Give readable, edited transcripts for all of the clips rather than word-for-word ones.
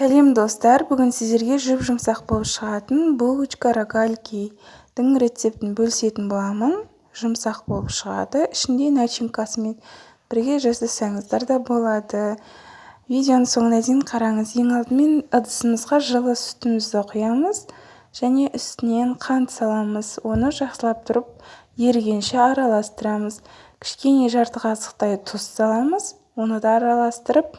Сәлем, достар! Бүгін сіздерге жұп-жұмсақ болып шығатын булочка рогаликидің рецептін бөлісетін боламын. Жұмсақ болып шығады, ішінде начинкасымен бірге жасасаңыздар да болады. Видеоның соңына дейін қараңыз. Ең алдымен ыдысымызға жылы сүтімізді құямыз және үстінен қант саламыз. Оны жақсылап тұрып ерігенше араластырамыз. Кішкене жарты қасықтай тұз саламыз, оны да араластырып,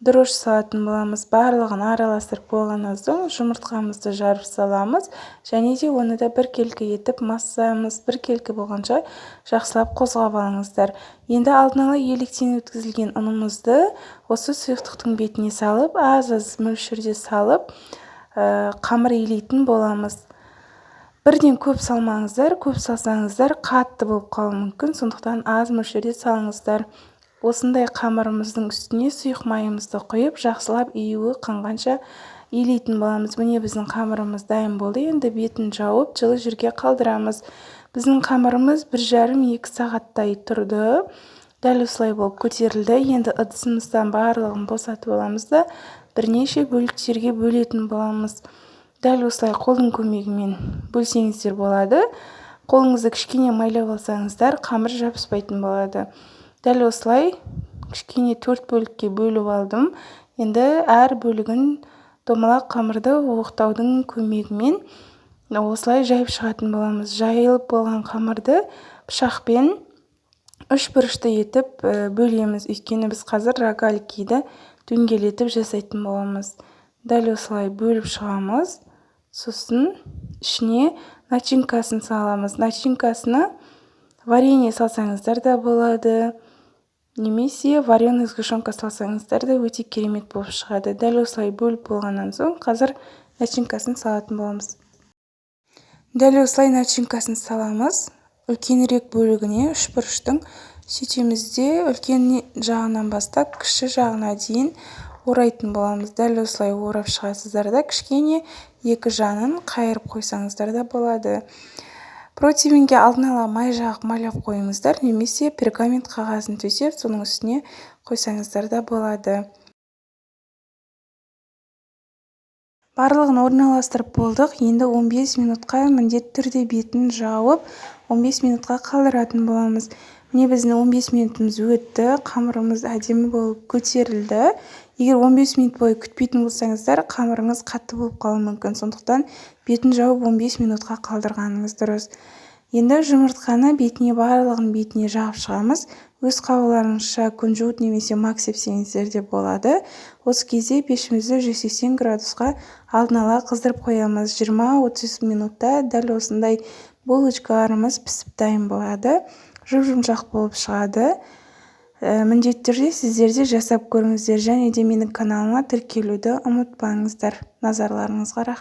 дрожжи салатын боламыз. Барлығын араластырып болғаннан соң жұмыртқамызды жарып саламыз және де оны да біркелкі етіп массамыз біркелкі болғанша жақсылап қозғап алыңыздар. Енді алдын ала електен өткізілген ұнымызды осы сұйықтықтың бетіне салып, аз-аз мөлшерде салып, қамыр илейтін боламыз. Бірден көп салмаңыздар, көп салсаңыздар қатты болып қалуы мүмкін, сондықтан аз мөлшерде салыңыздар. Осындай қамырымыздың үстіне сұйық майымызды құйып, жақсылап июі қанғанша илейтін боламыз. Міне, біздің қамырымыз дайын болды. Енді бетін жауып, жылы жерге қалдырамыз. Біздің қамырымыз 1,5-2 сағаттай тұрды. Дәл осылай болып көтерілді. Енді ыдысымыздан барлығын босатып аламыз да, бірнеше бөліктерге бөлетін боламыз. Дәл осылай қолдың көмегімен бөлсеңіздер болады. Қолыңызды кішкене майлап алсаңыздар, қамыр жабыспайтын болады. Дәл осылай кішкене төрт бөлікке бөліп алдым. Енді әр бөлігін домалақ қамырды оқтаудың көмегімен осылай жайып шығатын боламыз. Жайылып болған қамырды пышақпен үш бұрышты етіп бөлеміз. Өйткені біз қазір рогаликиді дөңгелетіп жасайтын боламыз. Дәл осылай бөліп шығамыз. Сосын ішіне начинкасын саламыз. Начинкасына варенье салсаңыздар да болады, немесе вареный сгущенка салсаңыздар да өте керемет болып шығады. Дәл осылай бөліп болғаннан соң қазір начинкасын салатын боламыз. Дәл осылай начинкасын саламыз. Үлкенірек бөлігіне үш бұрыштың сөйтеміз де, үлкен жағынан бастап кіші жағына дейін орайтын боламыз. Дәл осылай орап шығасыздар да, кішкене екі жағын қайырып қойсаңыздар да болады. Противеньге алдын ала май жағып, майлап қойыңыздар, немесе пергамент қағазын төсеп, соның үстіне қойсаңыздар да болады. Барлығын орналастырып болдық. Енді 15 минутқа міндетті түрде бетін жауып, 15 минутқа қалдыратын боламыз. Міне, біздің 15 минутымыз өтті, қамырымыз әдемі болып көтерілді. Егер 15 минут бойы күтпейтін болсаңыздар, қамырыңыз қатты болып қалуы мүмкін. Сондықтан бетін жауып 15 минутқа қалдырғаныңыз дұрыс. Енді жұмыртқаны бетіне, барлығын бетіне жағып шығамыз. Өз қалауларыңызша күнжут немесе мак сепсеңіздер де болады. Осы кезде пешімізді 180 градусқа алдын ала қыздырып қоямыз. 20-30 минутта дәл осындай булочкаларымыз пісіп дайын болады. Жұп-жұмсақ болып шығады. Міндетті түрде сіздер де жасап көріңіздер және де менің каналыма тіркелуді ұмытпаңыздар. Назарларыңызға рахмет.